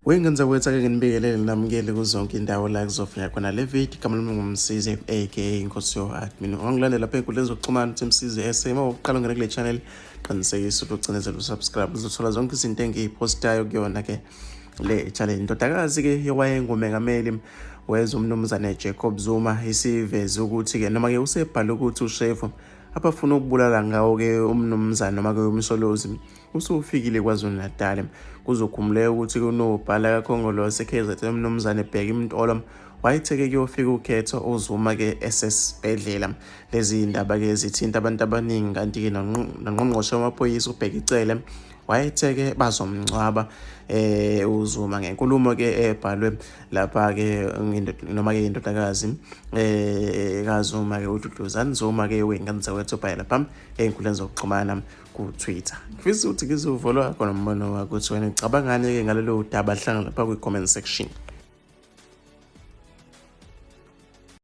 Wengane zakwethu ake nginibingelele namukele kuzonke indawo la kuzofika khona le video. Igama lami nguMsizi aka Inkosi yo-admin. Ungangilandela lapha ey'nkundleni zokuxhumana uthi Msizi SA. Uma uqala ungena kule channel, qinisekisa ukuthi ucinezele usubscribe uzothola zonke izinto engiyiphostayo kuyona-ke le channel. Indodakazi-ke yowayengumengameli wezwe uMnumzane Jacob Zuma isiveze ukuthi-ke noma-ke usebhale ukuthi ushefu abafuna ukubulala ngawo-ke umnumzane noma-ke uMsholozi usufikile KwaZulu-Natal. Kuzokhumbuleka ukuthi kunobhala kaKhongolose KZN uMnumzane Bheki Mtolo wayethe-ke kuyofika ukhetho uZuma-ke esesibhedlela. Lezi ndaba-ke zithinta abantu abaningi kanti-ke nongqongqoshe wamaphoyisa uBheki Cele wayethe-ke bazomngcwaba uZuma ngenkulumo-ke ebhalwe lapha-ke noma-ke indodakazi kaZuma-ke uDuduzane Zuma-ke wey'ngane zakwethu obhale lapha ey'nkundleni zokuxhumana ku-Twitter. Ngifisa ukuthi ngizwe uvo lwakho nombono wakho ukuthi wena ucabangani-ke ngalolu daba. Hlanga lapha kwi-comment section.